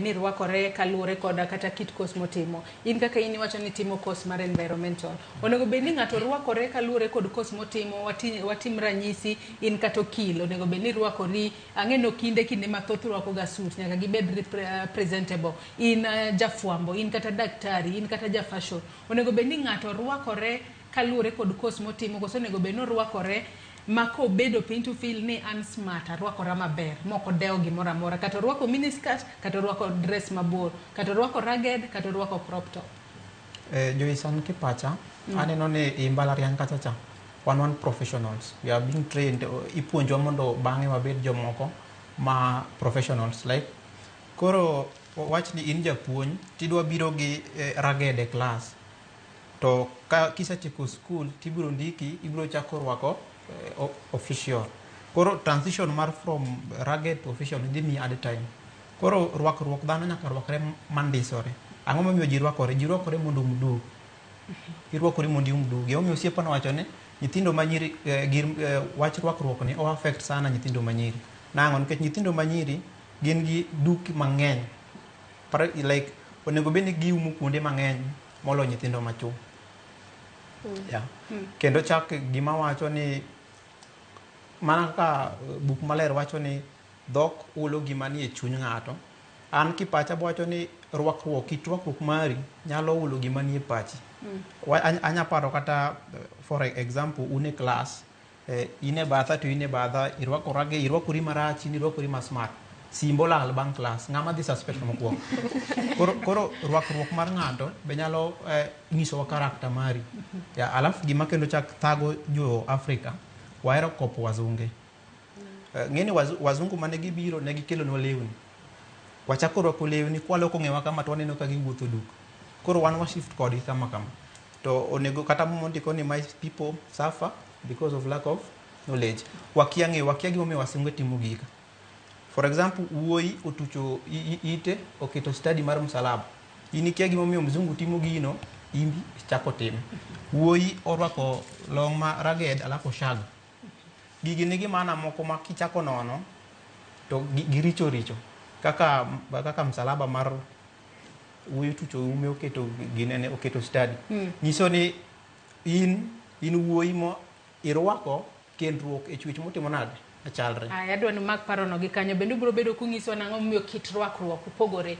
ni rwakore kaluwore koda kata kit course motimo. In kaka in iwacho ni timo course mar environmental. Onego bed ni ng'ato rwakore kaluwore kod course motimo, watim ranyisi in kata okil, onego bed ni rwakori, ang'e ni okinde kinde mathoth rwako ga suit, nyaka gibed presentable. In jafwambo, in kata daktari, in kata ja fashion. Onego bed ni ng'ato rwakore kaluwore kod course motimo, koso onego bed ni orwakore ma kobedo piny to feel ni an smart, arwakora maber, mok odewo gimoro amora. Kata orwako miniskirt, kata orwako dress mabor, kata orwako ragged, kata orwako crop top. Joyce, an kipacha, aneno ni i mbalariany kacha cha, wan professionals. We are being trained, ipuonjwa mondo bang'e wabed jomoko ma professionals like. Koro wach ni in japuonj, tidwa biro gi ragged e class. To ka kisetieko school tibiro ndiki, ibiro chako rwako official. Koro transition mar from ragged to official dhi miyi add time. Koro rwakruok dhano nyaka rwakre mandisore. Ang'o momiyo ji rwakore? Ji rwakore mondo oum dug. Irwakori mondo ium dug. Emomiyo osiepa nowacho ni nyithindo manyiri gir wach rwakruok ni o affect sana nyithindo manyiri. Nang'o? Nikech nyithindo manyiri gin gi duk mang'eny. Like onego bed ni giumo kuonde mang'eny moloyo nyithindo machuo. Yeah. Kendo chak gima wacho ni mana kaka buk maler wacho ni dhok hulo gima nie chuny ng'ato. An kipacha wacho ni rwakruok, kit rwakruok mari nyalo hulo gima nie pachi. Anya paro kata for example un e class, in e batha to in e batha, irwako rage, irwakori marach, in irwakori ma smart. Simbo lal bang' class, ng'ama dhi suspect mokwongo. Koro rwakruok mar ng'ato be nyalo nyisowa character mari. Ya, alafu gima kendo chak thago jo Afrika, wahero kopo wazunge. Ng'eni wazungu mane gibiro ne gikelonwa lewni. Wachako rwako lewni, kwaloko ng'ewa kama to waneno ka giwuotho duk. Koro wan wa shift kodgi kama kama. To onego kata mondiko ni my people suffer because of lack of knowledge. Wakia ng'eyo, wakia gimomiyo wasunge timo gika. For example, wuoyi otucho ite, oketo study mar msalaba. In ikia gimomiyo mzungu timo gino, imbi chako time. Wuoyi orwako long ma ragged alafu shag. Gigi nigi maana moko ma kichako nono to giricho richo. Kaka msalaba mar wuoyi otucho ume oketo ginene oketo study. Nyiso ni in wuoyi mo irwako kendruok e chwech motimo nade? Achalre. Aya, adwa ni umak parono gi kanyo. Bende ubiro bedo kung'isowa nang'o momiyo kit rwakruok opogore.